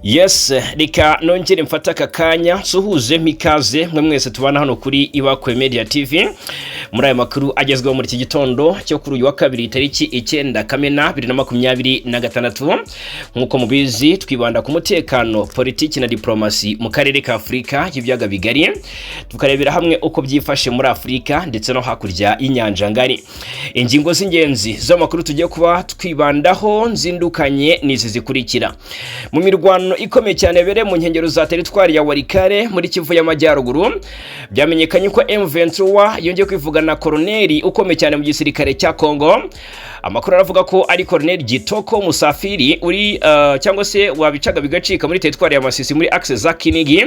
Yes, reka nongere mfate aka kanya nsuhuze mpikaze mwe mwese tubana hano kuri Ibakwe Media TV muri aya makuru agezweho muri iki gitondo cyo kuri uyu wa kabiri, tariki 9 Kamena 2026. Nk'uko mubizi, twibanda ku mutekano, politiki na diplomasi mu karere ka Afurika y'Ibiyaga Bigari, tukarebera hamwe uko byifashe muri Afurika ndetse no hakurya y'inyanja ngari. Ingingo z'ingenzi z'amakuru tugiye kuba twibandaho nzindukanye n'izi zikurikira: mu mirwano ikomeye cyane yabereye mu nkengero za teritwari ya Walikale muri Kivu y'Amajyaruguru, byamenyekanye ko M23 yongeye kwivugana koroneri ukomeye cyane mu gisirikare cya Congo. Amakuru aravuga ko ari Koroneri Gitoko Musafiri uri cyangwa se wabicaga bigacika muri teritwari ya Masisi, muri axe za Kinigi.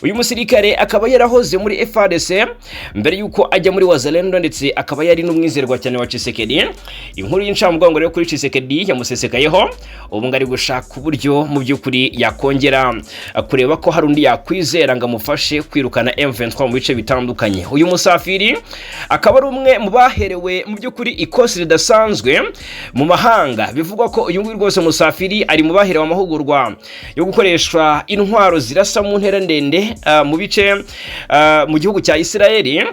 Uyu musirikare akaba yarahoze muri FARDC mbere yuko ajya muri Wazalendo, ndetse akaba yari n'umwizerwa cyane wa Tshisekedi. Inkuru y'incamugongo rero kuri Tshisekedi yamusesekayeho, ubu ngo ari gushaka uburyo mu by'ukuri yakongera kureba ko hari undi yakwizera ngo amufashe kwirukana M23 mu bice bitandukanye. Uyu Musafiri akaba ari umwe mu baherewe mu by'ukuri ikosi ridasanzwe mu mahanga. Bivugwa ko uyu nguyu rwose Musafiri ari mu baherewe amahugurwa yo gukoresha intwaro zirasa mu ntera ndende mu bice mu gihugu cya Isirayeli.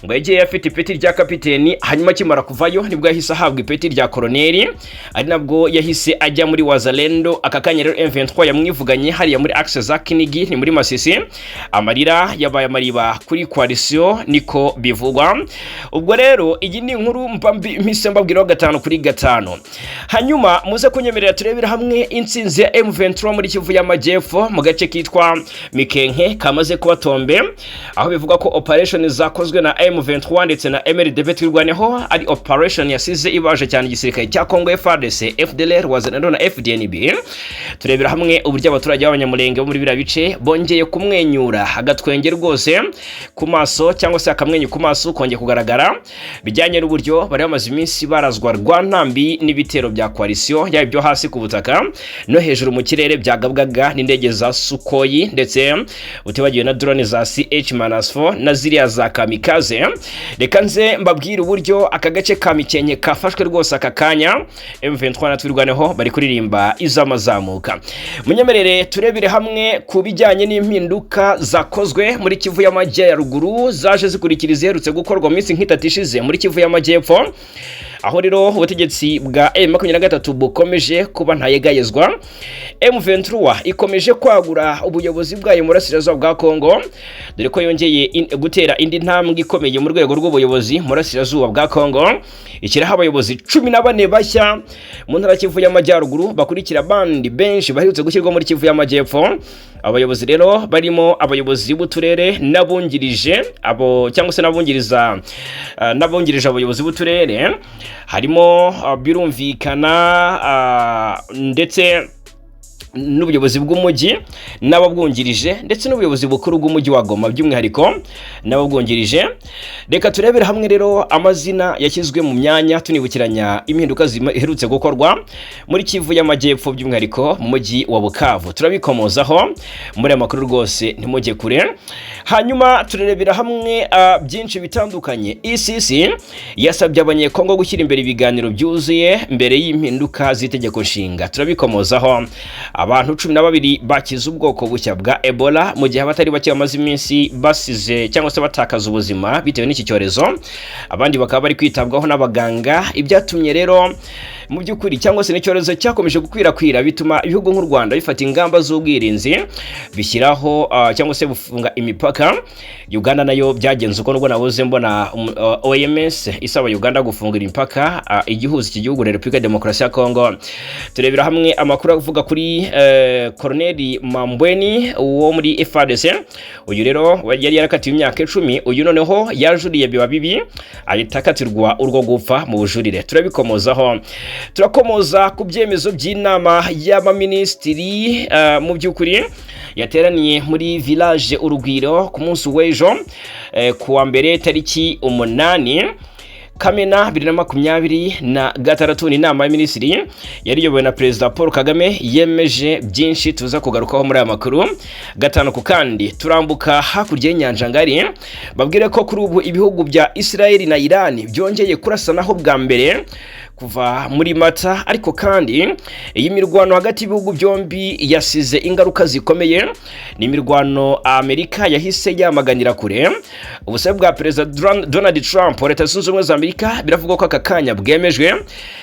Ngo yagiye afite ipeti rya kapiteni, hanyuma akimara kuvayo nibwo yahise ahabwa ipeti rya koroneri, ari nabwo yahise ajya muri Wazalendo. Aka kanya rero M23 yamwivuganye hariya muri axe za Kinigi, ni muri Masisi. Amarira yabaye amariba kuri coalition, niko bivugwa. Ubwo rero iyi ni inkuru mpise mbabwiraho 5 kuri 5. Hanyuma muze kunyemerera turebera hamwe intsinzi ya M23 muri Kivu y'Amajyepfo, mu gace kitwa Mikenke kamaze kuba tombe, aho bivugwa ko operation zakozwe na M23 ndetse na MRDP Twirwaneho ari operation yasize ibaje cyane igisirikare cya Congo FARDC, FDLR, Wazalendo na FDNB. Turebera hamwe uburyo abaturage b'Abanyamulenge bo muri biriya bice bongeye kumwenyura, agatwenge rwose ku maso, cyangwa se akamwenyu ku maso kongeye kugaragara, bijyanye n'uburyo bari bamaze iminsi barazwa rwa ntambi n'ibitero bya coalition, yaba ibyo hasi ku butaka no hejuru mu kirere byagabwaga n'indege za Sukhoi, ndetse utibagiwe na drone za CH-4 na ziriya za kamikaze. Reka nze mbabwire uburyo aka gace ka Mikenke kafashwe rwose aka kanya M23 na Twirwaneho bari kuririmba izamazamuka. Munyemerere turebere hamwe ku bijyanye n'impinduka zakozwe muri Kivu y'Amajyaruguru, zaje zikurikira iziherutse gukorwa mu minsi nk'itatu ishize muri Kivu y'Amajyepfo, aho rero ubutegetsi bwa M23 bukomeje kuba ntayegayezwa. M23 ikomeje kwagura ubuyobozi bwayo mu burasirazuba bwa Congo, dore ko yongeye gutera indi ntambwe ikomeye mu rwego rw'ubuyobozi mu burasirazuba bwa Congo, ishyiraho abayobozi 14 bashya mu ntara Kivu y'Amajyaruguru, bakurikira abandi benshi baherutse gushyirwa muri Kivu y'Amajyepfo. Abayobozi rero barimo abayobozi b'uturere n'abungirije abo, cyangwa se n'abungiriza n'abungirije abayobozi b'uturere, harimo birumvikana ndetse n'ubuyobozi bw'umujyi n'ababwungirije, ndetse n'ubuyobozi bukuru bw'umujyi wa Goma by'umwihariko n'ababwungirije. Reka turebere hamwe rero amazina yashyizwe mu myanya, tunibukiranya impinduka ziherutse gukorwa muri Kivu y'Amajyepfo, by'umwihariko mu mujyi wa Bukavu. Turabikomozaho muri aya makuru rwose, ntimujye kure. Hanyuma turebera hamwe byinshi bitandukanye. ECC yasabye Abanyekongo gushyira imbere ibiganiro byuzuye mbere y'impinduka z'itegeko nshinga, turabikomozaho. Abantu 12 bakize ubwoko bushya bwa Ebola, mu gihe abatari bake bamaze iminsi basize cyangwa se batakaza ubuzima bitewe n'iki cyorezo, abandi bakaba bari kwitabwaho n'abaganga. Ibyatumye rero mu by'ukuri, cyangwa se n'icyorezo cyakomeje gukwirakwira, bituma ibihugu nk'u Rwanda bifata ingamba z'ubwirinzi, bishyiraho cyangwa se bufunga imipaka. Uganda nayo byagenze uko, nubwo nabuze mbona OMS isaba Uganda gufungira imipaka igihuza iki gihugu na Repubulika ya Demokarasi ya Kongo. Turebera hamwe amakuru avuga kuri Colonel Mambweni wo muri FARDC. Uyu rero yari yarakatiwe imyaka 10, uyu noneho yajuriye biba bibi, ahita akatirwa urwo gupfa mu bujurire, turabikomozaho. Turakomoza ku byemezo by'inama y'abaminisitiri mu by'ukuri yateraniye muri Village Urugwiro ku munsi w'ejo ku wa mbere, tariki 8 Kamena 2026. Ni inama y'aminisitiri yari iyobowe na Perezida Paul Kagame, yemeje byinshi tuza kugarukaho muri aya makuru gatanu ku kandi. Turambuka hakurya y'inyanja ngari, babwire ko kuri ubu ibihugu bya Israel na Iran byongeye kurasanaho bwa mbere. Kuva muri Mata ariko kandi, iyi mirwano hagati y'ibihugu byombi yasize ingaruka zikomeye. Ni imirwano Amerika yahise yamaganira kure. Ubusabe bwa Perezida Donald Trump wa Leta Zunze Ubumwe za Amerika biravugwa ko aka kanya bwemejwe,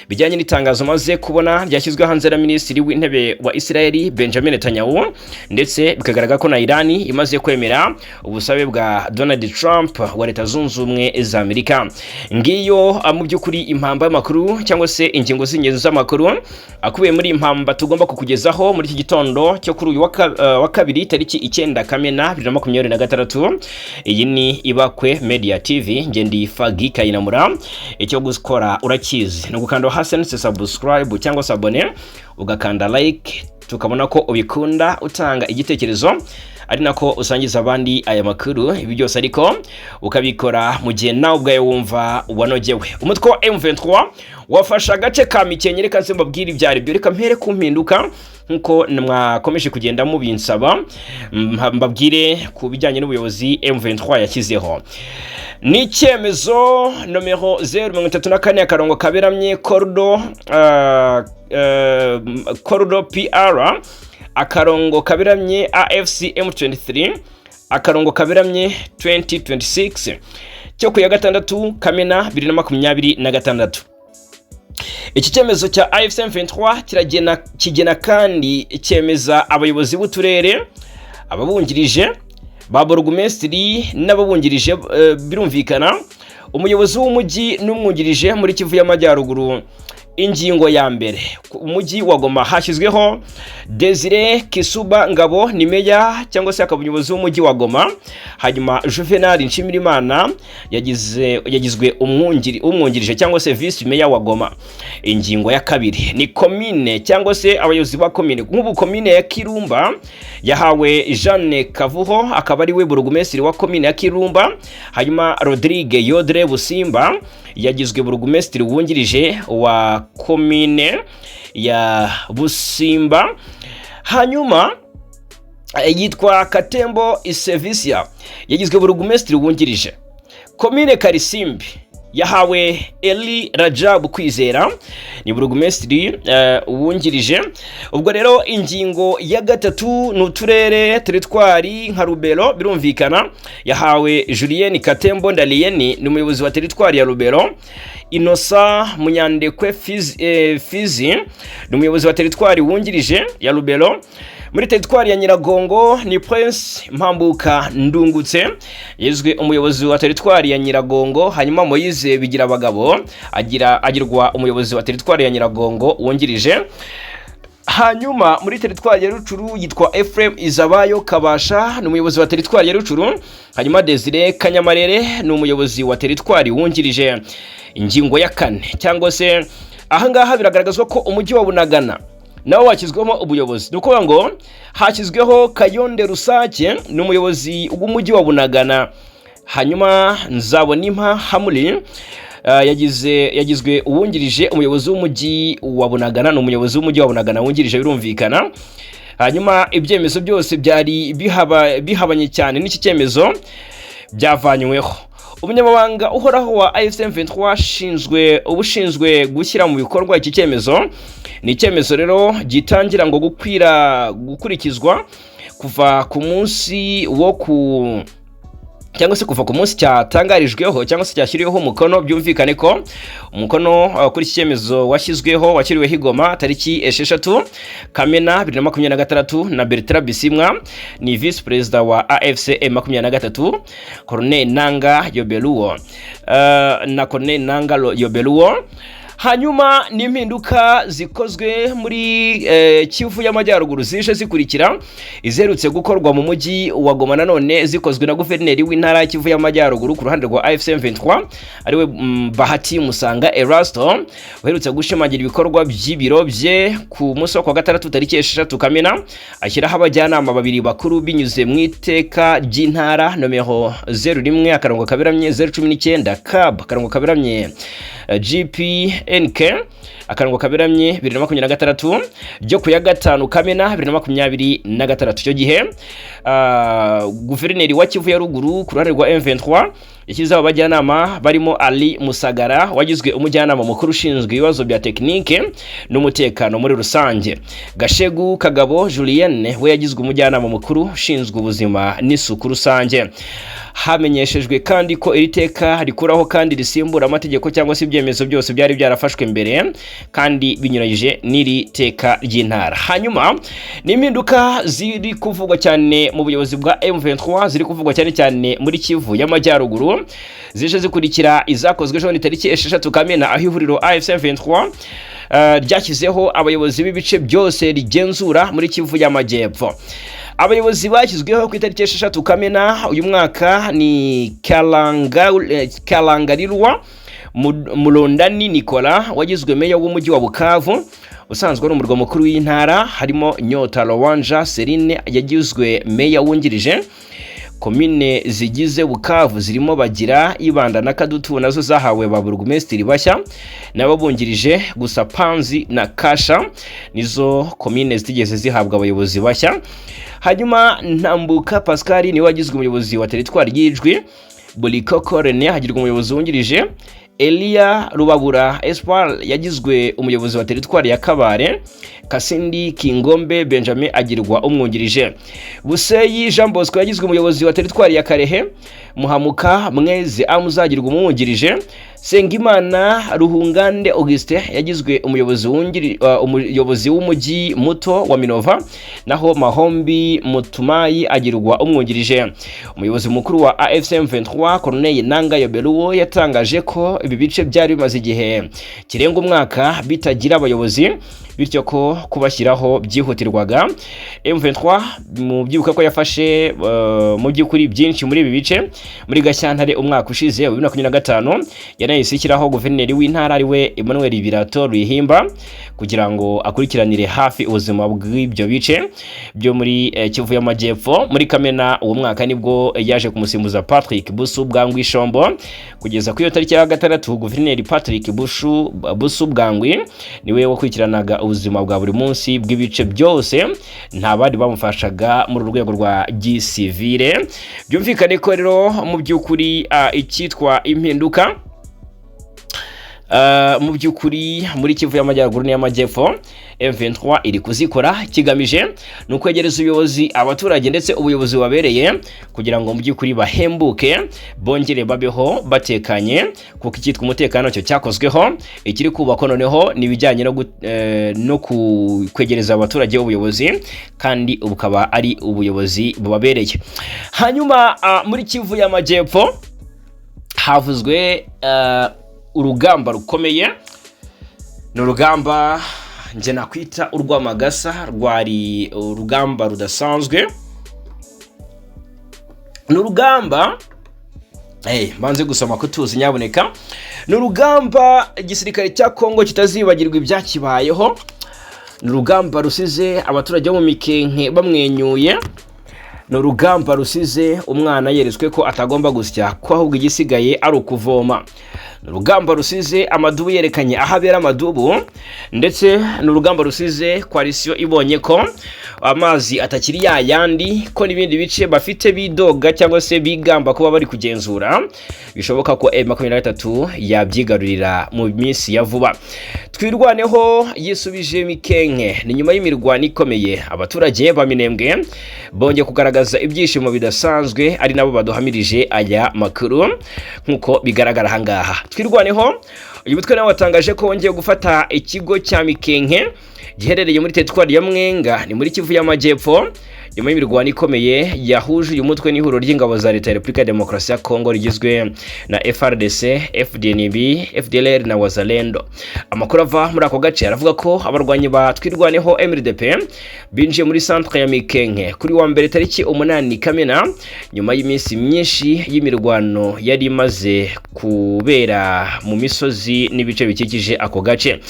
bijyanye n'itangazo maze kubona ryashyizwe hanze na Minisitiri w'Intebe wa Israel Benjamin Netanyahu, ndetse bikagaragara ko na Irani imaze kwemera ubusabe bwa Donald Trump wa Leta Zunze Ubumwe za Amerika. Ngiyo mu by'ukuri impamba y'amakuru cyangwa se ingingo z'ingenzi z'amakuru akubiye muri impamba tugomba kukugezaho muri iki gitondo cyo kuri uyu wa kabiri, tariki 9 Kamena 2026. Iyi ni Ibakwe Media TV, nge ndi Fagi Kayinamura. Icyo gukora urakizi, ni ugukanda hasi handitse subscribe cyangwa se abonner, ugakanda like tukabona ko ubikunda, utanga igitekerezo ari nako usangiza abandi aya makuru. Ibi byose ariko ukabikora mu gihe nawe ubwawe wumva wanogewe. Umutwe wa M23 wafashe agace ka Mikenke. Reka nze mbabwire ibyo ari byo. Reka mpere ku mpinduka nkuko mwakomeje kugenda mubinsaba, mbabwire ku bijyanye n'ubuyobozi M23 yashyizeho. Ni icyemezo nomero 034 akarongo kaberamye cordo PR akarongo kaberamye AFC M23 akarongo kaberamye 2026 cyo ku ya 6 Kamena 2026. Iki cyemezo cya AFC M23 kiragena, kigena kandi cyemeza abayobozi b'uturere, ababungirije, ba burugumesitiri n'ababungirije, birumvikana umuyobozi w'umujyi n'umwungirije muri Kivu y'Amajyaruguru. Ingingo ya mbere: umujyi wa Goma hashyizweho Desire Kisuba Ngabo, ni meya cyangwa se akaba umuyobozi w'umujyi wa Goma. Hanyuma Juvenal Nshimirimana yagizwe umwungirije cyangwa se vice meya wa Goma. Ingingo ya kabiri ni komine cyangwa se abayobozi ba komine. Nk'ubu komine ya Kirumba yahawe Jeanne Kavuho, akaba ari we burugumesitiri wa komine ya Kirumba. Hanyuma Rodrigue Yodre Busimba yagizwe burugumesitiri wungirije wa komine ya Busimba. Hanyuma yitwa Katembo Isevisia yagizwe burugumesitiri wungirije. Komine Karisimbi yahawe Eli Rajabu Kwizera, ni burugumesitiri wungirije. Ubwo rero ingingo ya gatatu ni uturere, teritwari nka Rubero, birumvikana yahawe Julien Katembo Ndalieni, ni umuyobozi wa teritwari ya Rubero. Inosa Munyandekwe Fizi ni umuyobozi wa teritwari wungirije ya Rubero. Muri teritwari ya Nyiragongo ni Prince Mpambuka Ndungutse yizwe umuyobozi wa teritwari ya Nyiragongo. Hanyuma Moyize Bigira abagabo agirwa umuyobozi wa teritwari ya Nyiragongo wungirije. Hanyuma muri teritwari ya Rucuru yitwa Ephraim Izabayo Kabasha, ni umuyobozi wa teritwari ya Rucuru. Hanyuma Desire Kanyamarere ni umuyobozi wa teritwari wungirije. Ingingo ya kane cyangwa se ahangaha biragaragazwa ko umujyi wa Bunagana nawo washyizwemo ubuyobozi. Ni ukuvuga ngo hashyizweho Kayonde Rusake, ni umuyobozi w'umujyi wa Bunagana. Hanyuma Nzabonimpa Hamuri yagizwe uwungirije umuyobozi w'umujyi wa Bunagana, ni umuyobozi w'umujyi wa Bunagana wungirije, birumvikana. Hanyuma ibyemezo byose byari bihabanye cyane n'iki cyemezo byavanyweho. Umunyamabanga uhoraho wa AFC M23 ashinzwe ubushinzwe gushyira mu bikorwa iki cyemezo. Ni icyemezo rero gitangira ngo gukurikizwa kuva ku munsi wo ku cyangwa se kuva ku munsi cyatangarijweho cyangwa se cyashyiriweho umukono. Byumvikane ko umukono kuri iki cyemezo washyiriweho i Goma tariki 6 Kamena 2026 na Bertrand Bisimwa, ni visi perezida wa AFC M23, Corneille Nanga Yobeluo, na Corneille Nanga Yobeluo. Hanyuma n'impinduka zikozwe muri Kivu y'Amajyaruguru zije zikurikira iziherutse gukorwa mu mujyi wa Goma, nanone zikozwe na guverineri w'intara ya Kivu y'Amajyaruguru ku ruhande rwa AFC M23, ariwe Bahati Musanga Erasto, uherutse gushimangira ibikorwa by'ibiro bye ku munsi wo kuwa gatandatu tariki 6 Kamena, ashyiraho abajyanama babiri bakuru binyuze mu iteka ry'intara nomero 01 akarongo kaberamye 019 cab akarongo kaberamye GPNK akarongo kaberamye 2026 ryo ku ya 5 Kamena 2026. Icyo gihe guverineri wa Kivu ya Ruguru ku ruhande rwa M23 Yashyizeho abajyanama barimo Ali Musagara wagizwe umujyanama mukuru ushinzwe ibibazo bya tekinike n'umutekano muri rusange. Gashegu Kagabo Julienne we yagizwe umujyanama mukuru ushinzwe ubuzima n'isuku rusange. Hamenyeshejwe kandi ko iri teka rikuraho kandi risimbura amategeko cyangwa se ibyemezo byose byari byarafashwe mbere kandi binyuranyije n'iri teka ry'intara. Hanyuma ni impinduka ziri kuvugwa cyane mu buyobozi bwa M23, ziri kuvugwa cyane cyane muri Kivu y'Amajyaruguru, zije zikurikira izakozwe ejo ni tariki 6 Kamena, aho ihuriro AFC M23 ryashyizeho abayobozi b'ibice byose rigenzura muri Kivu y'Amajyepfo. Abayobozi bashyizweho ku itariki 6 Kamena uyu mwaka ni Kalangarirwa Mulondani Nicolas wagizwe meya w'umujyi wa Bukavu usanzwe ari umurwa mukuru w'intara. Harimo Nyota Lowanja Serine yagizwe meya wungirije. Komine zigize Bukavu zirimo Bagira, Ibanda na Kadutu nazo zahawe ba burugumesitiri bashya nabo bungirije. Gusa Panzi na Kasha nizo komine zitigeze zihabwa abayobozi bashya. Hanyuma Ntambuka Pascal niwe wagizwe umuyobozi wa teritwari y'Ijwi. Bulikoko Rene hagirwa umuyobozi wungirije. Elia Rubabura Espoir yagizwe umuyobozi wa teritwari ya Kabare. Kasindi Kingombe Benjamin agirwa umwungirije. Buseyi Jean Bosco yagizwe umuyobozi wa teritwari ya Karehe. Muhamuka Mwezi Amuzagirwa umwungirije. Sengimana Ruhungande Augustin yagizwe umuyobozi w'umujyi muto wa Minova, naho Mahombi Mutumayi agirwa umwungirije. Umuyobozi mukuru wa AFC M23, Corneille Nanga Yobeluwo, yatangaje ko ibi bice byari bimaze igihe kirenga umwaka bitagira abayobozi, bityo ko kubashyiraho byihutirwaga. M23 mu byibuka ko yafashe mu by'ukuri byinshi muri ibi bice muri Gashyantare umwaka ushize wa 2025, yanahise ishyiraho guverineri w'intara ariwe Emmanuel Birato Ruhimba kugira ngo akurikiranire hafi ubuzima bw'ibyo bice byo muri Kivu y'Amajyepfo. Muri Kamena uwo mwaka nibwo yaje kumusimbuza Patrick Busu Bwangwi Shombo. Kugeza kuri iyo tariki ya 6, guverineri Patrick Busu Bwangwi niwe wakurikiranaga ubuzima bwa buri munsi bw'ibice byose, nta bandi bamufashaga muri uru rwego rwa gisivile. Byumvikane ko rero mu by'ukuri icyitwa impinduka mu by'ukuri muri Kivu y'Amajyaruguru n'iy'Amajyepfo M23 iri kuzikora. Kigamije ni ukwegereza ubuyobozi abaturage ndetse ubuyobozi bubabereye kugira ngo mu by'ukuri bahembuke, bongere babeho batekanye, kuko icyitwa umutekano cyo cyakozweho. Ikiri kubakwa noneho ni ibijyanye no kwegereza abaturage ubuyobozi, kandi bukaba ari ubuyobozi bubabereye. Hanyuma muri Kivu y'Amajyepfo havuzwe urugamba rukomeye. Ni urugamba njye nakwita urw'amagasa, rwari urugamba rudasanzwe. Ni urugamba, mbanze gusoma ko tuzi nyaboneka, ni urugamba igisirikare cya Kongo kitazibagirwa ibyakibayeho. Ni urugamba rusize abaturage bo mu Mikenke bamwenyuye. Ni urugamba rusize umwana yeretswe ko atagomba gusya, ko ahubwo igisigaye ari ukuvoma. Ni urugamba rusize amadubu yerekanye aho abera amadubu, ndetse ni urugamba rusize coalition ibonye ko amazi atakiri ya yandi, ko n'ibindi bice bafite bidoga cyangwa se bigamba kuba bari kugenzura bishoboka ko M23 yabyigarurira mu minsi ya vuba. Twirwaneho yisubije Mikenke ni nyuma y'imirwano ikomeye. Abaturage ba Minembwe bongeye kugaragaza ibyishimo bidasanzwe, ari nabo baduhamirije aya makuru nk'uko bigaragara ahangaha. Twirwaneho uyu mutwe nawe watangaje ko wongeye gufata ikigo cya Mikenke giherereye muri teritwari ya Mwenga, ni muri Kivu y'Amajyepfo, nyuma y'imirwano ikomeye yahuje uyu mutwe n'ihuriro ry'ingabo za Leta ya Repubulika ya Demokarasi ya Kongo rigizwe na FARDC, FDNB, FDLR na Wazalendo. Amakuru ava muri ako gace aravuga ko abarwanyi ba Twirwaneho MRDP binjiye muri centre ya Mikenke kuri wa mbere tariki 8 Kamena, nyuma y'iminsi myinshi y'imirwano yari imaze kubera mu misozi n'ibice bikikije ako gace.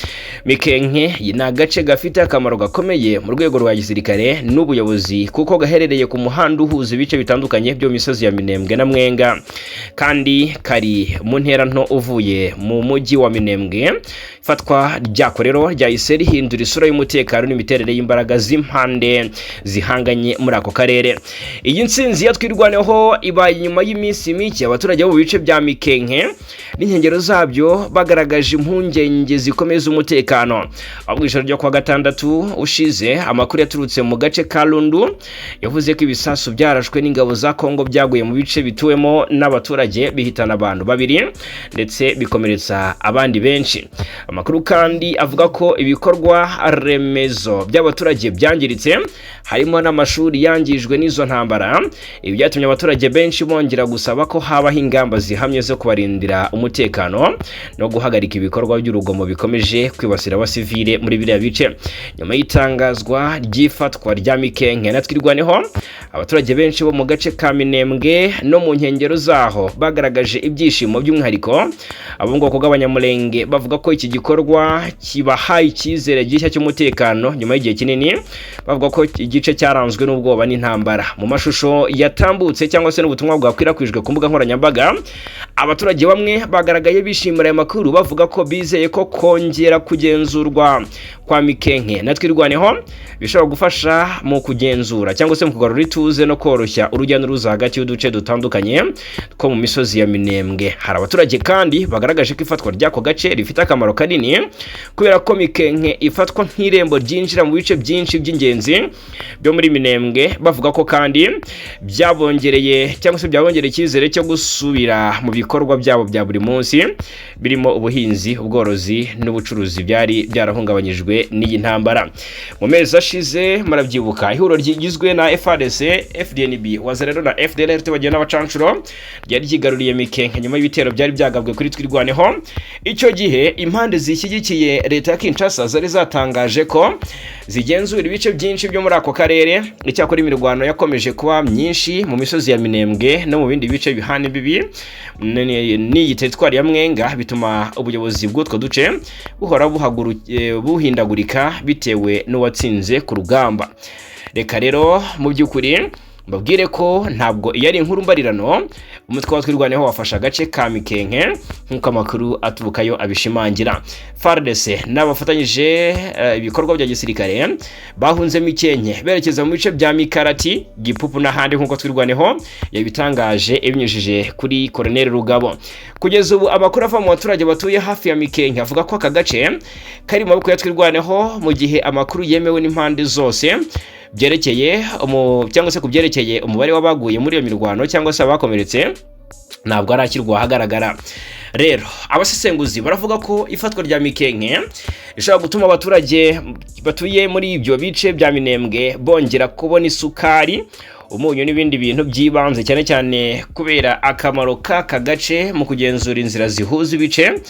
Mikenke ni agace gafite akamaro gakomeye mu rwego rwa gisirikare n'ubuyobozi, ingenzi kuko gaherereye ku muhanda uhuza ibice bitandukanye byo mu misozi ya Minembwe na Mwenga, kandi kari mu ntera nto uvuye mu mujyi wa Minembwe. Ifatwa ryako rero ryahise rihindura isura y'umutekano n'imiterere y'imbaraga z'impande zihanganye muri ako karere. Iyi ntsinzi ya Twirwaneho ibaye nyuma y'iminsi mike abaturage bo mu bice bya Mikenke n'inkengero zabyo bagaragaje impungenge zikomeye z'umutekano. Ahubwo ijoro ryo kuwa gatandatu ushize, amakuru yaturutse mu gace ka Lundu yavuze ko ibisasu byarashwe n'ingabo za Kongo byaguye mu bice bituwemo n'abaturage, bihitana abantu babiri ndetse bikomeretsa abandi benshi. Amakuru kandi avuga ko ibikorwa remezo by'abaturage byangiritse, harimo n'amashuri yangijwe n'izo ntambara. Ibi byatumye abaturage benshi bongera gusaba ko habaho ingamba zihamye zo kubarindira umutekano no guhagarika ibikorwa by'urugomo bikomeje kwibasira abasivile muri biriya bice. Nyuma y'itangazwa ry'ifatwa rya Mikenke na Twirwaneho, abaturage benshi bo mu gace ka Minembwe no mu nkengero zaho bagaragaje ibyishimo, by'umwihariko abo mu bwoko bw'Abanyamulenge, bavuga ko iki gikorwa kibahaye icyizere gishya cy'umutekano nyuma y'igihe kinini bavuga ko igice cyaranzwe n'ubwoba n'intambara. Mu mashusho yatambutse cyangwa se n'ubutumwa bwakwirakwijwe ku mbuga nkoranyambaga, abaturage bamwe bagaragaye bishimira aya makuru, bavuga ko bizeye ko kongera kugenzurwa kwa Mikenke na Twirwaneho bishobora gufasha mu kugenzura cyangwa se mu kugarura ituze no koroshya urujya n'uruza hagati y'uduce dutandukanye two mu misozi ya Minembwe. Hari abaturage kandi bagaragaje ko ifatwa ry'ako gace rifite akamaro kanini kubera ko Mikenke ifatwa nk'irembo ryinjira mu bice byinshi by'ingenzi byo muri Minembwe. Bavuga ko kandi byabongereye cyangwa se byabongereye icyizere cyo gusubira mu bikorwa byabo bya buri munsi, birimo ubuhinzi, ubworozi n'ubucuruzi byari byarahungabanyijwe n'iyi ntambara. Mu mezi ashize, murabyibuka, ihuriro rigizwe na FARDC, FDNB, Wazalendo na FDLR tubagiye n'abacanshuro ryari ryigaruriye Mikenke nyuma y'ibitero byari byagabwe kuri Twirwaneho. Icyo gihe impande zishyigikiye leta ya Kinshasa zari zatangaje ko zigenzura ibice byinshi byo muri ako karere. Icyakora imirwano yakomeje kuba myinshi mu misozi ya Minembwe no mu bindi bice bihana imbibi n'iyi teritwari ya Mwenga, bituma ubuyobozi bw'utwo duce buhora buhindagurika bitewe n'uwatsinze ku rugamba. Reka rero mu by'ukuri mbabwire ko ntabwo iyo ari inkuru mbarirano. Umutwe wa Twirwaneho wafashe agace ka Mikenke nk'uko amakuru aturukayo abishimangira. FARDC n'abafatanyije ibikorwa bya gisirikare bahunze Mikenke berekeza mu bice bya Mikarati, Gipupu n'ahandi, nk'uko Twirwaneho yabitangaje ibinyujije kuri Colonel Rugabo. Kugeza ubu amakuru ava mu baturage batuye hafi ya Mikenke avuga ko aka gace kari mu maboko ya Twirwaneho, mu gihe amakuru yemewe n'impande zose byerekeye cyangwa se ku byerekeye umubare w'abaguye muri iyo mirwano cyangwa se abakomeretse ntabwo arashyirwa ahagaragara. Rero abasesenguzi baravuga ko ifatwa rya Mikenke rishobora gutuma abaturage batuye muri ibyo bice bya Minembwe bongera kubona isukari, umunyu n'ibindi bintu by'ibanze, cyane cyane kubera akamaro k'aka gace mu kugenzura inzira zihuza ibice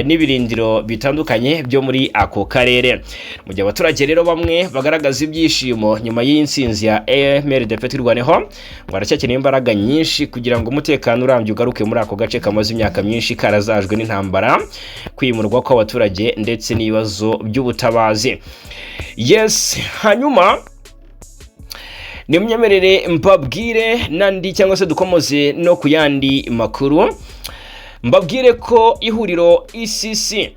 n'ibirindiro bitandukanye byo muri ako karere. Mu gihe abaturage rero bamwe bagaragaza ibyishimo nyuma y'iyi nsinzi ya MRDP Twirwaneho, ngo haracyakeneye imbaraga nyinshi kugira ngo umutekano urambye ugaruke muri ako gace kamaze imyaka myinshi karazajwe n'intambara, kwimurwa kw'abaturage ndetse n'ibibazo by'ubutabazi. Yes, hanyuma nimyemerere mbabwire n'andi cyangwa se dukomoze no ku yandi makuru. Mbabwire ko ihuriro ECC,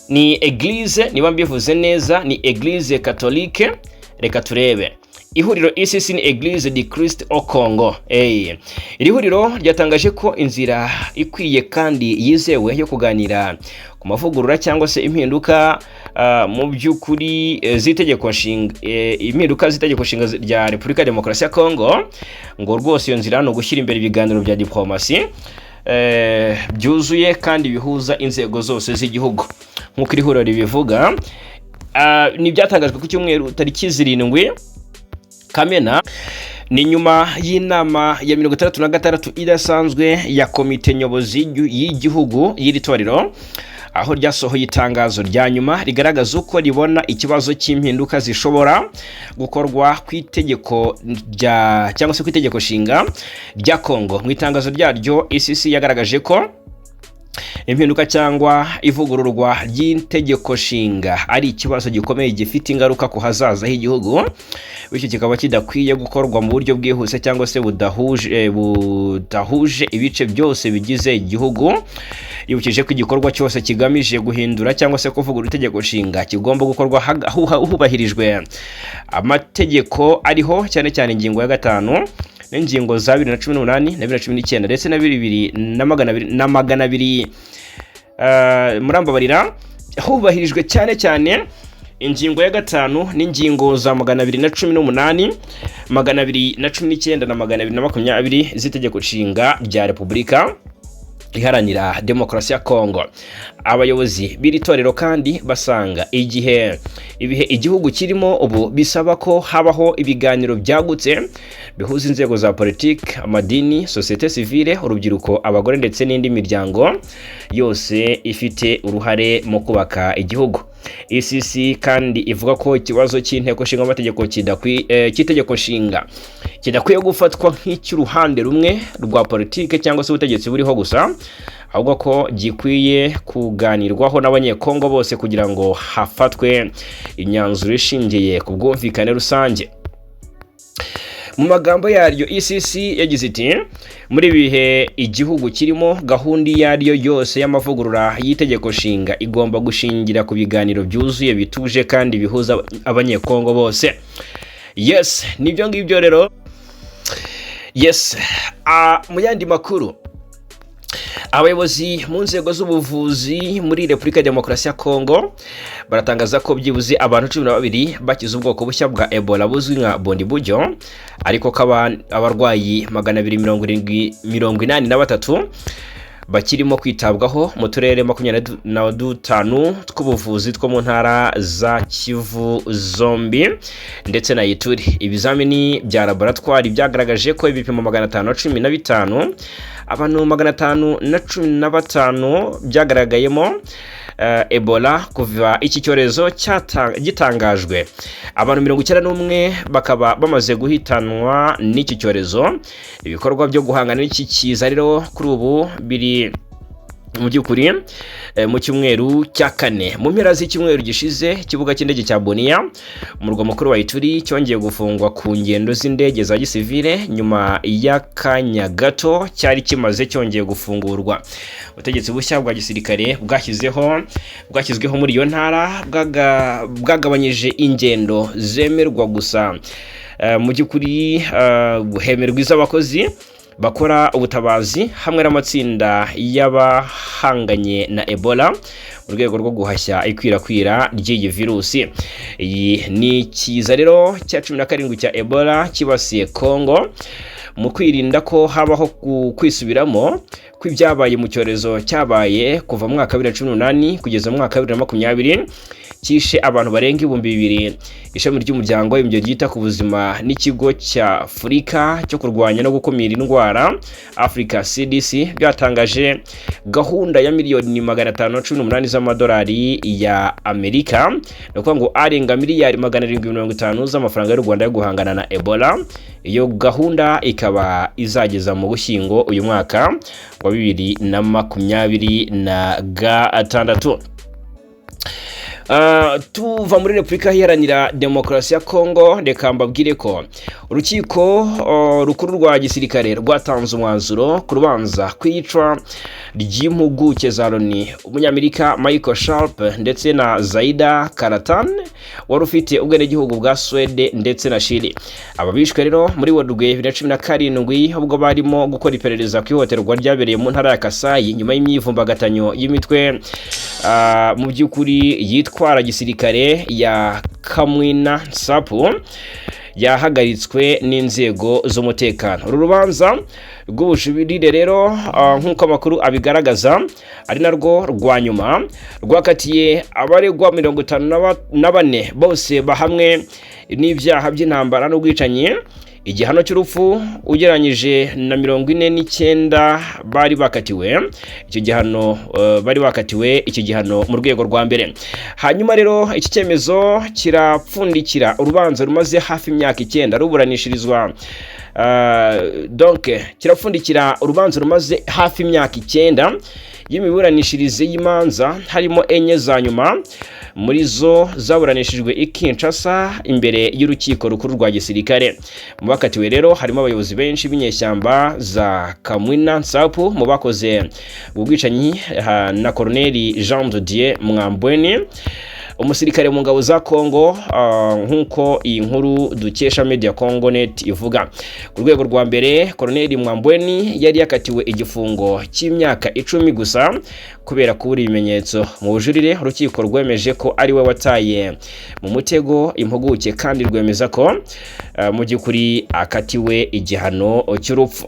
ni Eglise, niba mbivuze neza ni Eglise Catholique, reka turebe, ihuriro ECC ni Eglise de Christ au Congo. Hey. Iri huriro ryatangaje ko inzira ikwiye kandi yizewe yo kuganira ku mavugurura cyangwa se impinduka mu by'ukuri z'itegeko nshinga, impinduka z'itegeko nshinga rya Repubulika ya Demokarasi ya Congo, ngo rwose iyo nzira ni ugushyira imbere ibiganiro bya diplomasi byuzuye kandi bihuza inzego zose z'igihugu, nk'uko iri huriro ribivuga. Ni ibyatangajwe ku cyumweru tariki 7 Kamena. Ni nyuma y'inama ya 66 idasanzwe ya komite nyobozi y'igihugu y'iri torero, aho ryasohoye itangazo rya nyuma rigaragaza uko ribona ikibazo cy'impinduka zishobora gukorwa ku itegeko rya cyangwa se ku itegeko nshinga rya Congo. Mu itangazo ryaryo, ECC yagaragaje ko impinduka cyangwa ivugururwa ry'itegeko nshinga ari ikibazo gikomeye gifite ingaruka ku hazaza h'igihugu, Bityo kikaba kidakwiye gukorwa mu buryo bwihuse cyangwa se budahuje ibice byose bigize igihugu. Yibukije ko igikorwa cyose kigamije guhindura cyangwa se kuvugurura itegeko nshinga kigomba gukorwa hubahirijwe amategeko ariho, cyane cyane ingingo ya 5 n'ingingo za 2018 na 2019 ndetse na bibiri na magana abiri na 200. Murambabarira, hubahirijwe cyane cyane ingingo ya 5 n'ingingo za 218, 219 na 220 z'itegeko nshinga rya Repubulika Iharanira Demokarasi ya Kongo. Abayobozi b'iri torero kandi basanga igihe ibihe igihugu kirimo ubu bisaba ko habaho ibiganiro byagutse bihuza inzego za politiki, amadini, sosiyete sivile, urubyiruko, abagore ndetse n'indi miryango yose ifite uruhare mu kubaka igihugu. ECC kandi ivuga ko ikibazo cy'inteko nshingamategeko cy'itegeko nshinga kidakwiye gufatwa nk'icy'uruhande rumwe rwa politike cyangwa se ubutegetsi buriho gusa, ahubwo ko gikwiye kuganirwaho n'Abanyekongo bose kugira ngo hafatwe imyanzuro ishingiye ku bwumvikane rusange. Mu magambo yaryo, ECC yagize iti: "Muri ibi bihe igihugu kirimo, gahunda iyo ari yo yose y'amavugurura y'itegeko nshinga igomba gushingira ku biganiro byuzuye, bituje kandi bihuza Abanyekongo bose." Yes, nibyo ngibyo rero. Yes, mu yandi makuru, abayobozi mu nzego z'ubuvuzi muri Repubulika ya Demokarasi ya Kongo baratangaza ko byibuze abantu 12 bakize ubwoko bushya bwa Ebola buzwi nka Bundibugyo, ariko ko abarwayi 273 bakirimo kwitabwaho mu turere 25 tw'ubuvuzi two mu ntara za Kivu zombi ndetse na Ituri. Ibizamini bya laboratwari byagaragaje ko ibipimo 515, abantu 515 byagaragayemo Ebola kuva iki cyorezo gitangajwe, abantu 91 bakaba bamaze guhitanwa n'iki cyorezo. Ibikorwa byo guhangana n'iki kiza rero kuri ubu biri mu by'ukuri mu cyumweru cya kane. Mu mpera z'icyumweru gishize, ikibuga cy'indege cya Bunia, umurwa mukuru wa Ituri, cyongeye gufungwa ku ngendo z'indege za gisivile nyuma y'akanya gato cyari kimaze cyongeye gufungurwa. Ubutegetsi bushya bwa gisirikare bwashyizweho muri iyo ntara bwagabanyije ingendo zemerwa gusa. Mu by'ukuri hemerwa iz'abakozi bakora ubutabazi hamwe n'amatsinda y'abahanganye na Ebola mu rwego rwo guhashya ikwirakwira ry'iyi virusi. Iyi ni ikiza rero cya 17 cya Ebola kibasiye Congo. Mu kwirinda ko habaho kwisubiramo kw'ibyabaye mu cyorezo cyabaye kuva mu mwaka wa 2018 kugeza mu mwaka wa 2020 cyishe abantu barenga 2000, ishami ry'Umuryango w'Abibumbye ryita ku buzima n'ikigo cya Afurika cyo kurwanya no gukumira indwara, Africa CDC, byatangaje gahunda ya miliyoni 518 z'amadolari ya Amerika, ni ukuvuga ngo arenga miliyari 750 z'amafaranga y'u Rwanda, yo guhangana na Ebola. Iyo gahunda ikaba izageza mu Gushyingo uyu mwaka wa 2026. Tuva muri Repubulika Iharanira Demokarasi ya Kongo, reka mbabwire ko urukiko rukuru rwa gisirikare rwatanze umwanzuro ku rubanza kw'iyicwa ry'impuguke za Loni, umunyamerika Michael Sharp ndetse na Zaida Catalan wari ufite ubwenegihugu bwa Swede ndetse na Chile. Aba bishwe rero muri Werurwe 2017 ubwo barimo gukora iperereza ku ihohoterwa ryabereye mu ntara ya Kasayi nyuma y'imyivumbagatanyo y'imitwe mu by'ukuri yitwara gisirikare ya Kamwina Nsapu yahagaritswe n'inzego z'umutekano. Uru rubanza rw'ubujurire rero, nk'uko amakuru abigaragaza, ari narwo rwa nyuma, rwakatiye abaregwa 54 bose bahamwe n'ibyaha by'intambara n'ubwicanyi igihano cy'urupfu, ugereranyije na 49 bari bakatiwe icyo gihano, bari bakatiwe icyo gihano mu rwego rwa mbere. Hanyuma rero iki cyemezo kirapfundikira urubanza rumaze hafi imyaka 9 ruburanishirizwa. Donc kirapfundikira urubanza rumaze hafi imyaka 9 y'imiburanishirize y'imanza, harimo enye za nyuma. Muri zo zaburanishijwe i Kinshasa imbere y'urukiko rukuru rwa gisirikare. Mu bakatiwe rero harimo abayobozi benshi b'inyeshyamba za Kamwina Nsapu mu bakoze ubwicanyi na Colonel Jean de Dieu Mwambweni, umusirikare mu ngabo za Congo, nk'uko iyi nkuru dukesha Media Congo Net ivuga. Ku rwego rwa mbere, Colonel Mwambweni yari yakatiwe igifungo cy'imyaka 10 gusa kubera kubura ibimenyetso. Mu bujurire, urukiko rwemeje ko ari we wataye mu mutego impuguke kandi rwemeza ko mu by'ukuri akatiwe igihano cy'urupfu.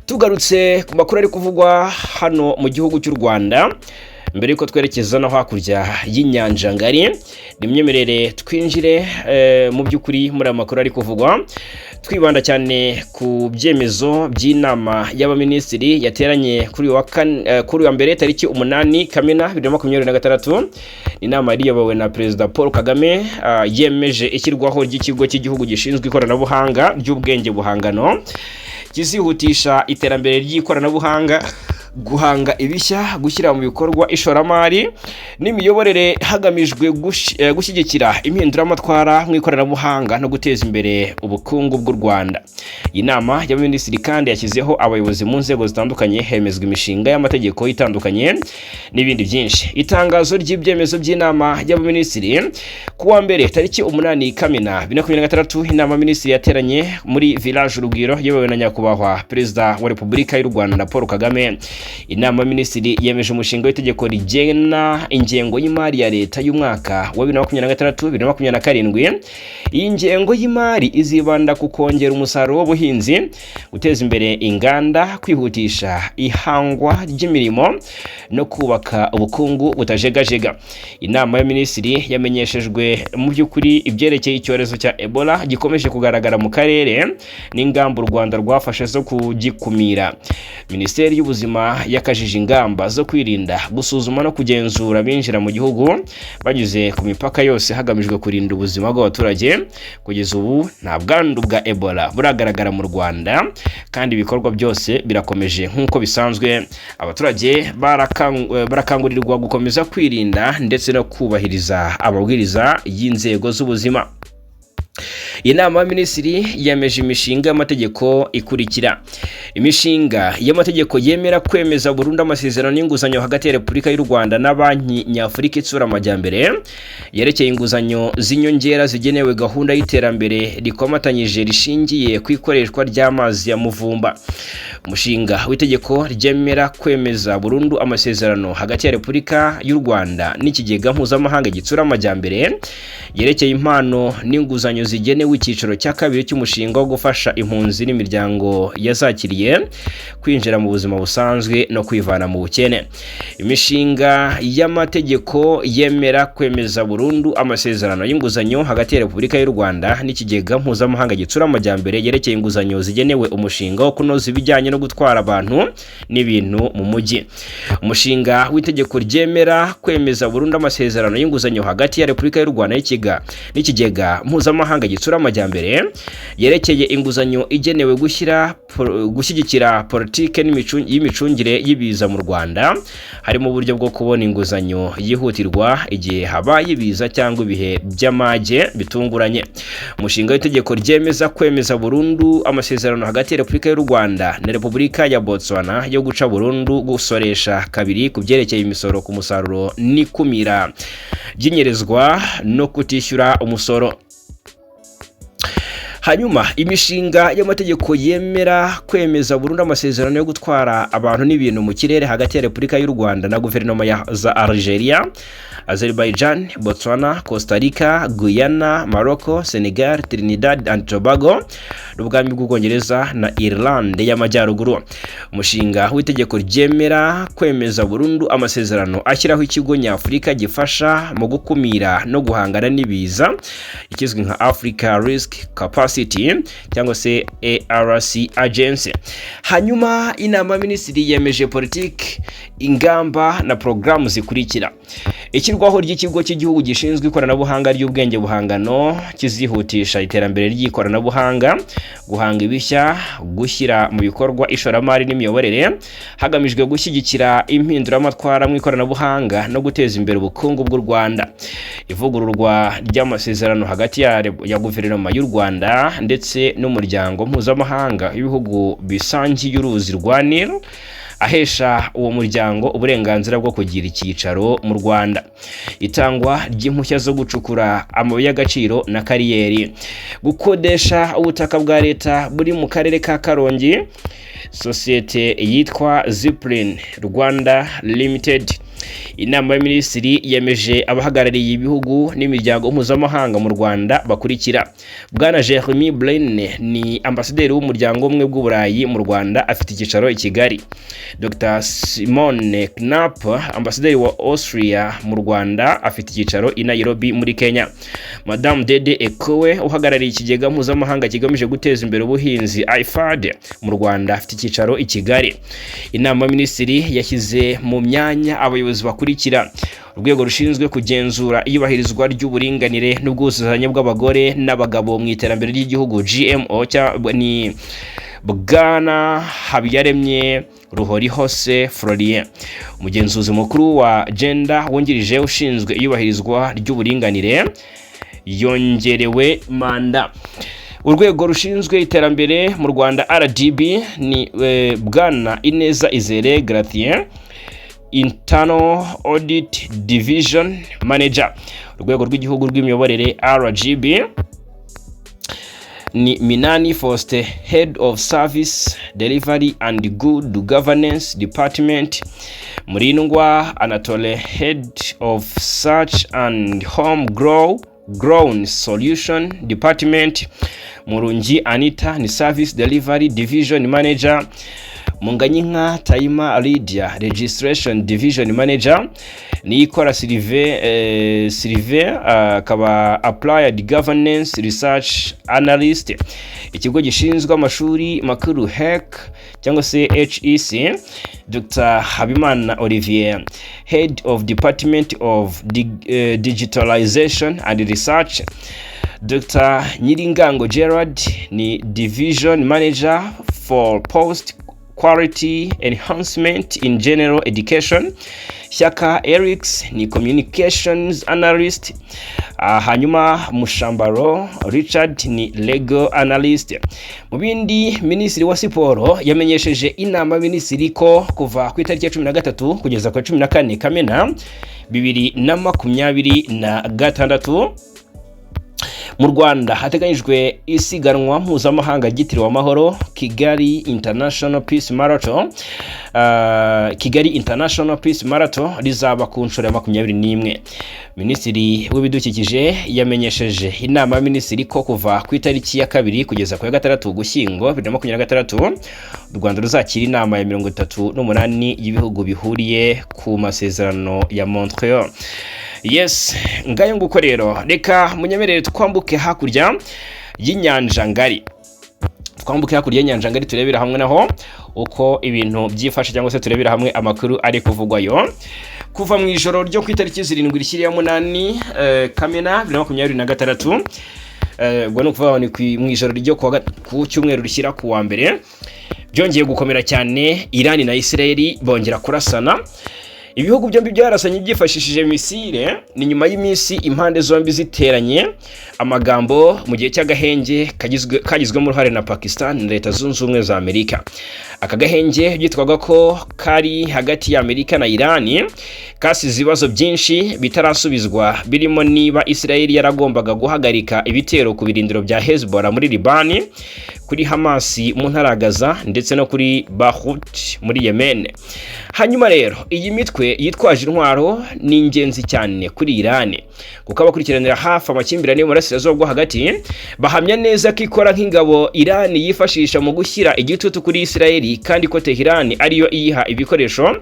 Tugarutse ku makuru ari kuvugwa hano mu gihugu cy'u Rwanda, mbere yuko twerekeza no hakurya y'inyanja ngari, nimyemerere twinjire mu by'ukuri muri aya makuru ari kuvugwa, twibanda cyane ku byemezo by'inama y'abaminisitiri yateranye kuri uyu wa mbere tariki 8 Kamena 2026. Inama yari iyobowe na Perezida Paul Kagame, yemeje ishyirwaho ry'ikigo cy'igihugu gishinzwe ikoranabuhanga ry'ubwenge buhangano, kizihutisha iterambere ry'ikoranabuhanga, guhanga ibishya, gushyira mu bikorwa ishoramari n'imiyoborere, hagamijwe gushyigikira impinduramatwara mu ikoranabuhanga no guteza imbere ubukungu bw'u Rwanda. Iyi nama y'abaminisitiri kandi yashyizeho abayobozi mu nzego zitandukanye, hemezwa imishinga y'amategeko itandukanye n'ibindi byinshi. Itangazo ry'ibyemezo by'inama y'abaminisitiri ku wa mbere tariki 8 Kamena 2026: inama y'abaminisitiri yateranye muri Village Urugwiro iyobowe na Nyakubahwa Perezida wa Repubulika y'u Rwanda Paul Kagame. Inama y'abaminisitiri yemeje umushinga w'itegeko rigena ingengo y'imari ya leta y'umwaka wa 2026 2027. Iyi ngengo y'imari izibanda ku kongera umusaruro w'ubuhinzi, guteza imbere inganda, kwihutisha ihangwa ry'imirimo no kubaka ubukungu butajegajega. Inama y'abaminisitiri yamenyeshejwe mu by'ukuri ibyerekeye icyorezo cya Ebola gikomeje kugaragara mu karere n'ingamba u Rwanda rwafashe zo kugikumira. Minisiteri y'Ubuzima yakajije ingamba zo kwirinda, gusuzuma no kugenzura abinjira mu gihugu banyuze ku mipaka yose, hagamijwe kurinda ubuzima bw'abaturage. Kugeza ubu nta bwandu bwa Ebola buragaragara mu Rwanda kandi ibikorwa byose birakomeje nk'uko bisanzwe. Abaturage barakangurirwa gukomeza kwirinda ndetse no kubahiriza amabwiriza y'inzego z'ubuzima. Inama y'Abaminisitiri yemeje imishinga y'amategeko ikurikira: imishinga y'amategeko yemera kwemeza burundu amasezerano y'inguzanyo hagati ya Repubulika y'u Rwanda na Banki Nyafurika Itsura Amajyambere yerekeye inguzanyo z'inyongera zigenewe gahunda y'iterambere rikomatanyije rishingiye ku ikoreshwa ry'amazi ya Muvumba, umushinga w'itegeko ryemera kwemeza burundu amasezerano hagati ya Repubulika y'u Rwanda n'Ikigega Mpuzamahanga Gitsura Amajyambere yerekeye impano n'inguzanyo zigenewe icyiciro cya kabiri cy'umushinga wo gufasha impunzi n'imiryango yazakiriye kwinjira mu buzima busanzwe no kwivana mu bukene, imishinga y'amategeko yemera kwemeza burundu amasezerano y'inguzanyo hagati ya Repubulika y'u Rwanda n'Ikigega Mpuzamahanga Gitsura Amajyambere yerekeye inguzanyo zigenewe umushinga wo kunoza ibijyanye no gutwara abantu n'ibintu mu mujyi, umushinga w'itegeko ryemera kwemeza burundu amasezerano y'inguzanyo hagati ya Repubulika y'u Rwanda n'Ikigega Mpuzamahanga Gitsura Amajyambere yerekeye inguzanyo igenewe gushyigikira politike y'imicungire y'ibiza mu Rwanda, harimo uburyo bwo kubona inguzanyo yihutirwa igihe habaye ibiza cyangwa ibihe by'amage bitunguranye, umushinga w'itegeko ryemeza kwemeza burundu amasezerano hagati ya Repubulika y'u Rwanda na Repubulika ya Botswana yo guca burundu gusoresha kabiri ku byerekeye imisoro ku musaruro n'ikumira ry'inyerezwa no kutishyura umusoro. Hanyuma imishinga y'amategeko yemera kwemeza burundu amasezerano yo gutwara abantu n'ibintu mu kirere hagati ya Repubulika y'u Rwanda na guverinoma za Algeria, Azerbaijan, Botswana, Costa Rica, Guyana, Morocco, Senegal, Trinidad and Tobago n'Ubwami bw'Ubwongereza na Ireland y'Amajyaruguru, umushinga w'itegeko ryemera kwemeza burundu amasezerano ashyiraho ikigo nyafurika gifasha mu gukumira no guhangana n'ibiza, ikizwi nka Africa Risk Capacity cyangwa se ARC Agency. Hanyuma inama y'Abaminisitiri yemeje politiki, ingamba na porogaramu zikurikira: ishyirwaho Ishyirwaho ry'ikigo cy'igihugu gishinzwe ikoranabuhanga ry'ubwenge buhangano kizihutisha iterambere ry'ikoranabuhanga, guhanga ibishya, gushyira mu bikorwa ishoramari n'imiyoborere, hagamijwe gushyigikira impinduramatwara mu ikoranabuhanga no guteza imbere ubukungu bw'u Rwanda. Ivugururwa ry'amasezerano hagati ya guverinoma y'u Rwanda ndetse n'umuryango mpuzamahanga w'ibihugu bisangiye uruzi rwa Nil, ahesha uwo muryango uburenganzira bwo kugira icyicaro mu Rwanda. Itangwa ry'impushya zo gucukura amabuye y'agaciro na kariyeri. Gukodesha ubutaka bwa leta buri mu karere ka Karongi sosiyete yitwa Zipline Rwanda Limited. Inama y'Abaminisitiri yemeje abahagarariye ibihugu n'imiryango mpuzamahanga mu Rwanda bakurikira: Bwana Jeremy Blain ni ambasaderi w'Umuryango w'Ubumwe bw'Uburayi mu Rwanda, afite icyicaro i Kigali. Dr Simone Knapp, ambasaderi wa Austria mu Rwanda, afite icyicaro i Nairobi muri Kenya. Madame Dede Ekowe, uhagarariye ikigega mpuzamahanga kigamije guteza imbere ubuhinzi IFAD mu Rwanda, afite icyicaro i Kigali. Inama y'Abaminisitiri yashyize mu myanya abayobozi bakurikira: Urwego rushinzwe kugenzura iyubahirizwa ry'uburinganire n'ubwuzuzanye bw'abagore n'abagabo mu iterambere ry'igihugu, GMO, ni Bwana Habiyaremye Ruhorihose Florien. Umugenzuzi mukuru wa gender wungirije ushinzwe iyubahirizwa ry'uburinganire yongerewe manda. Urwego rushinzwe iterambere mu Rwanda, RDB, ni Bwana Ineza Izere Gratien, Internal Audit Division Manager. Urwego rw'igihugu rw'imiyoborere, RGB, ni Minani Faustin, Head of Service Delivery and Good Governance Department. Murindwa Anatole, Head of Search and Home Grown Solution Department. Murungi Anita ni Service Delivery Division Manager. Munganyinka Tayima Lydia, Registration Division Manager. Niyikora Sylvain akaba Applied Governance Research Analyst. Ikigo gishinzwe amashuri makuru, HEC cyangwa se HEC, Dr Habimana Olivier, Head of Department of Digitalization and Research. Dr Nyiringango Gerard ni Division Manager for Post Quality Enhancement in General Education. Shyaka Erics ni Communications Analyst. Hanyuma Mushambaro Richard ni Legal Analyst. Mu bindi, Minisitiri wa Siporo yamenyesheje inama y'Abaminisitiri ko kuva ku itariki ya 13 kugeza ku ya 14 Kamena 2026 mu Rwanda hateganyijwe isiganwa mpuzamahanga ryitiriwe amahoro, Kigali International Peace Marathon. Kigali International Peace Marathon rizaba ku nshuro ya 21. Minisitiri w'Ibidukikije yamenyesheje inama y'Abaminisitiri ko kuva ku itariki ya 2 kugeza ku ya 6 Ugushyingo 2026 u Rwanda ruzakira inama ya 38 y'ibihugu bihuriye ku masezerano ya Montreal. Yes, ngayo nguko rero. Reka munyemerere twambuke hakurya y'inyanja ngari, twambuke hakurya y'inyanja ngari, turebera hamwe naho uko ibintu byifashe, cyangwa se turebera hamwe amakuru ari kuvugwayo. Kuva mu ijoro ryo ku itariki 7 rishyiriya 8 Kamena 2026, ubwo ni ukuvuga ngo ni mu ijoro ryo ku cyumweru rishyira ku wa mbere, byongeye gukomera cyane. Irani na Israel bongera kurasana. Ibihugu byombi byarasanye byifashishije misile. Ni nyuma y'iminsi impande zombi ziteranye amagambo mu gihe cy'agahenge kagizwemo uruhare na Pakistan na Leta Zunze Ubumwe za Amerika. Aka gahenge byitwaga ko kari hagati ya Amerika na Irani kasize ibibazo byinshi bitarasubizwa, birimo niba Israel yaragombaga guhagarika ibitero ku birindiro bya Hezbollah muri Libani, kuri Hamas mu ntara ya Gaza ndetse no kuri Bahut muri Yemen. Hanyuma rero iyi mitwe yitwaje intwaro ni ingenzi cyane kuri Iran, kuko abakurikiranira hafi amakimbirane yo mu burasirazuba bwo hagati bahamya neza ko ikora nk'ingabo Iran yifashisha mu gushyira igitutu kuri Israel, kandi ko Tehran ariyo iyiha ibikoresho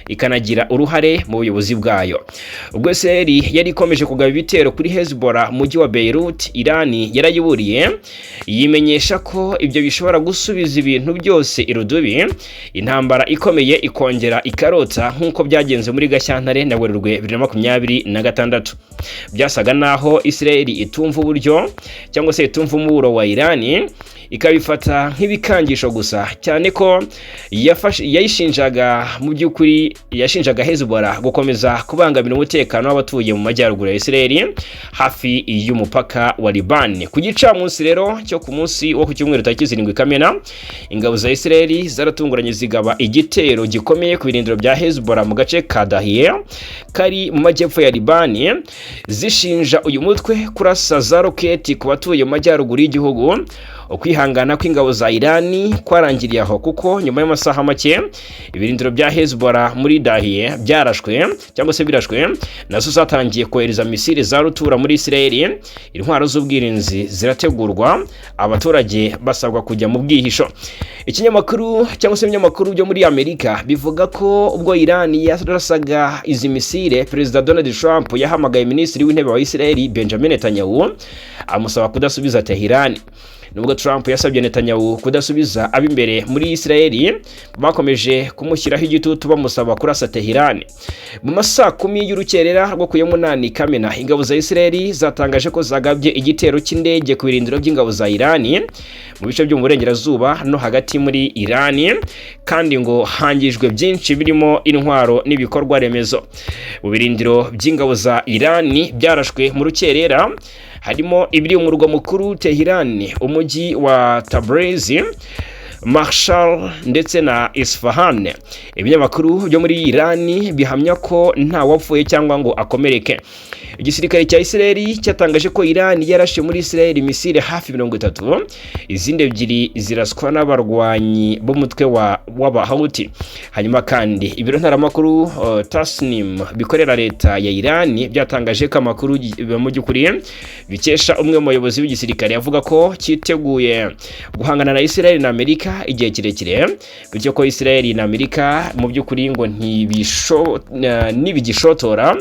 ikanagira uruhare mu buyobozi bwayo. Ubwo Israel yari ikomeje kugaba ibitero kuri Hezbollah mu mujyi wa Beirut, Iran yarayiburiye, yimenyesha ko ibyo bishobora gusubiza ibintu byose irudubi, intambara ikomeye ikongera ikarota nk'uko byagenze. byagenze muri Gashyantare na Werurwe 2026. Byasaga naho Israel itumva uburyo cyangwa se itumva umuburo wa Irani, ikabifata nk'ibikangisho gusa, cyane ko yayishinjaga, mu by'ukuri yashinjaga Hezbollah gukomeza kubangamira umutekano w'abatuye mu majyaruguru ya Israel hafi y'umupaka wa Liban. Ku gicamunsi rero cyo ku munsi wo ku cyumweru tariki 7 Kamena, ingabo za Israel zaratunguranye zigaba igitero gikomeye ku birindiro bya Hezbollah mu gace ka Dahieh kari mu majyepfo ya Liban, zishinja uyu mutwe kurasa za roketi ku batuye mu majyaruguru y'igihugu. Ukwihangana kw'ingabo za Irani kwarangiriye aho, kuko nyuma y'amasaha make ibirindiro bya Hezbollah muri Dahieh byarashwe cyangwa se birashwe, nazo zatangiye kohereza misile za rutura muri Israel. Intwaro z'ubwirinzi zirategurwa, abaturage basabwa kujya mu bwihisho. Ikinyamakuru cyangwa se ibinyamakuru byo muri Amerika bivuga ko ubwo Iran yarasaga izi misile, Perezida Donald Trump yahamagaye Minisitiri w'Intebe wa Israel Benjamin Netanyahu, amusaba kudasubiza Tehran. Nubwo Trump yasabye Netanyahu kudasubiza, ab'imbere muri Israel bakomeje kumushyiraho igitutu bamusaba kurasa Tehran. Mu masaa 10 y'urukerera rwo ku ya 8 Kamena, ingabo za Israel zatangaje ko zagabye igitero cy'indege ku birindiro by'ingabo za Iran mu bice byo mu burengerazuba no hagati muri Iran, kandi ngo hangijwe byinshi birimo intwaro n'ibikorwa remezo. Mu birindiro by'ingabo za Iran byarashwe mu rukerera harimo ibiri mu murwa mukuru Tehran, umujyi wa Tabriz, Mashhad ndetse na Isfahan. Ibinyamakuru byo muri Iran bihamya ko nta wapfuye cyangwa ngo akomereke. Igisirikare cya Israel cyatangaje ko Iran yarashe muri Israel misile hafi 30, izindi ebyiri ziraswa n'abarwanyi b'umutwe wa w'Abahouthi. Hanyuma kandi ibiro ntaramakuru Tasnim bikorera leta ya Iran byatangaje ko amakuru mu by'ukuri bikesha umwe mu bayobozi b'igisirikare avuga ko cyiteguye guhangana na Israel na Amerika igihe kirekire, bityo ko Israel na Amerika mu by'ukuri ngo nibigishotora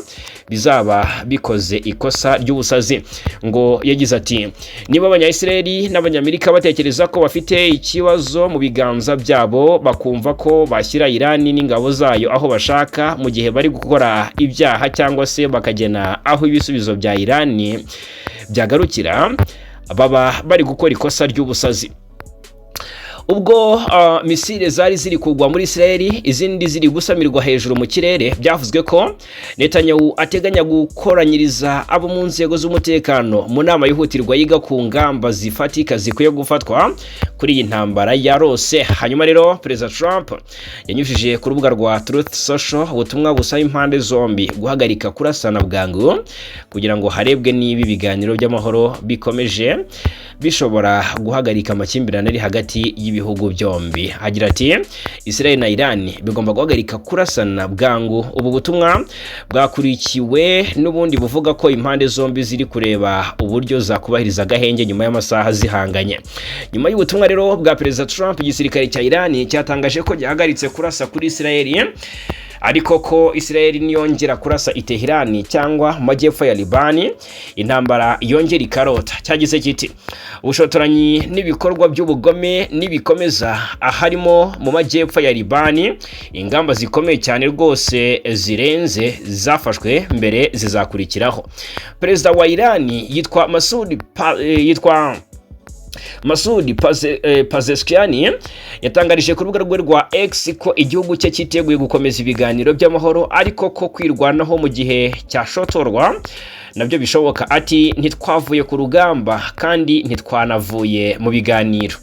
bizaba bikoze ikosa ry'ubusazi. Ngo yagize ati: "Niba Abanya-Israel n'Abanyamerika batekereza ko bafite ikibazo mu biganza byabo, bakumva ko bashyira Iran n'ingabo zayo aho bashaka mu gihe bari gukora ibyaha, cyangwa se bakagena aho ibisubizo bya Iran byagarukira, baba bari gukora ikosa ry'ubusazi." Ubwo misile zari ziri kugwa muri Israel, izindi ziri gusamirwa hejuru mu kirere, byavuzwe ko Netanyahu ateganya gukoranyiriza abo mu nzego z'umutekano mu nama yihutirwa yiga ku ngamba zifatika zikwiye gufatwa kuri iyi ntambara yarose. Hanyuma rero Perezida Trump yanyujije ku rubuga rwa Truth Social ubutumwa busaba impande zombi guhagarika kurasana bwangu kugira ngo harebwe niba ibiganiro by'amahoro bikomeje bishobora guhagarika amakimbirane ari hagati y'ibihugu byombi. Agira ati: "Israel na Iran bigomba guhagarika kurasana bwangu." Ubu butumwa bwakurikiwe n'ubundi buvuga ko impande zombi ziri kureba uburyo zakubahiriza agahenge nyuma y'amasaha zihanganye. Nyuma y'ubutumwa rero bwa Perezida Trump, igisirikare cya Iran cyatangaje ko gihagaritse kurasa kuri Israel, ariko ko Israel niyongera kurasa i Tehran cyangwa mu majyepfo ya Libani, intambara yongera ikarota. Cyagize kiti: "Ubushotoranyi n'ibikorwa by'ubugome nibikomeza aharimo mu majyepfo ya Libani, ingamba zikomeye cyane rwose zirenze zafashwe mbere zizakurikiraho." Perezida wa Iran yitwa Masoud Pezeshkian yatangarije ku rubuga rwe rwa X ko igihugu cye cyiteguye gukomeza ibiganiro by'amahoro, ariko ko kwirwanaho mu gihe cyashotorwa nabyo bishoboka. Ati: "Ntitwavuye ku rugamba kandi ntitwanavuye mu biganiro."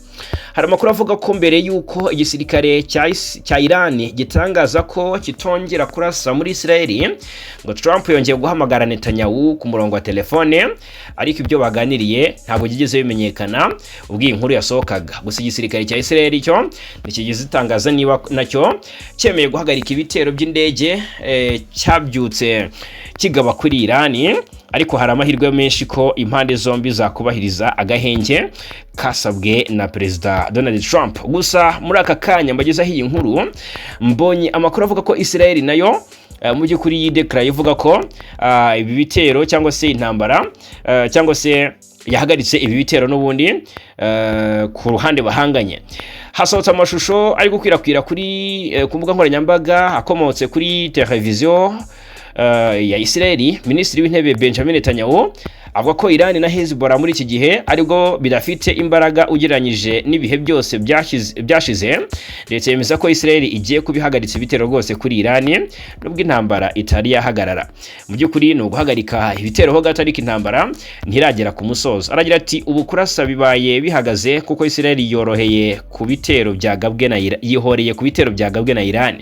Hari amakuru avuga ko mbere y'uko igisirikare cya Iran gitangaza ko kitongera kurasa muri Israel, ngo Trump yongeye guhamagara Netanyahu ku murongo wa telefone, ariko ibyo baganiriye ntabwo byigeze bimenyekana ubwo iyi nkuru yasohokaga. Gusa igisirikare cya Israel cyo ntikigeze gitangaza niba nacyo cyemeye guhagarika ibitero by'indege cyabyutse kigaba kuri Iran, ariko hari amahirwe menshi ko impande zombi zakubahiriza agahenge kasabwe na Perezida Donald Trump. Gusa muri aka kanya mbagezaho iyi nkuru, mbonye amakuru avuga ko Israel nayo mu by'ukuri yidekaraye ivuga ko ibi bitero cyangwa se intambara cyangwa se Yahagaritse ibi bitero n'ubundi ku ruhande bahanganye. Hasohotse amashusho ari gukwirakwira ku mbuga nkoranyambaga akomotse kuri televiziyo ya Israeli. Minisitiri w'Intebe Benjamin Netanyahu avuga ko Iran na Hezbollah muri iki gihe aribwo bidafite imbaraga ugereranyije n'ibihe byose byashize, ndetse yemeza ko Israel igiye kubihagaritsa ibitero rwose kuri Iran, nubwo intambara itari yahagarara. Mu by'ukuri ni uguhagarika ibitero ho gato, ariko intambara ntiragera ku musozo. Aragira ati: "Ubu kurasa bibaye bihagaze kuko Israel yoroheye ku bitero byagabwe na yihoreye ku bitero byagabwe na Iran."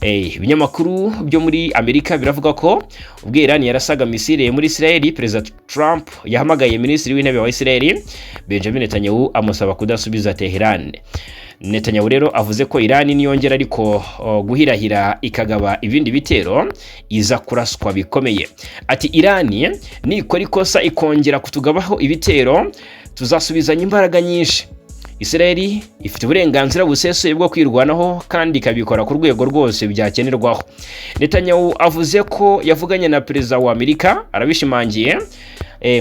Ibinyamakuru byo muri Amerika biravuga ko ubwo Iran yarasaga misile muri Israel, Perezida Trump yahamagaye Minisitiri w'Intebe wa Israel Benjamin Netanyahu, amusaba kudasubiza Tehran. Netanyahu rero avuze ko Iran niyongera ariko guhirahira ikagaba ibindi bitero, iza kuraswa bikomeye. Ati: "Iran nikora ikosa ikongera kutugabaho ibitero, tuzasubizanya imbaraga nyinshi. Israel ifite uburenganzira busesuye bwo kwirwanaho kandi ikabikora ku rwego rwose byakenerwaho." Netanyahu avuze ko yavuganye na perezida wa Amerika, arabishimangiye,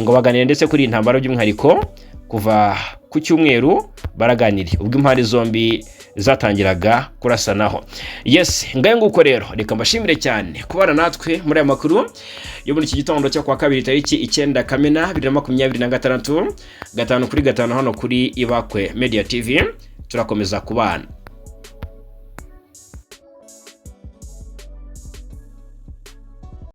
ngo baganire ndetse kuri iyi ntambara by'umwihariko. Kuva ku cyumweru baraganiriye ubwo impande zombi zatangiraga kurasanaho. Yes, ngayo nguko rero, reka mbashimire cyane kubana natwe muri aya makuru yo muri iki gitondo cyo kuwa kabiri, tariki 9 Kamena 2026, 5 kuri 5 hano kuri Ibakwe Media TV. Turakomeza kubana.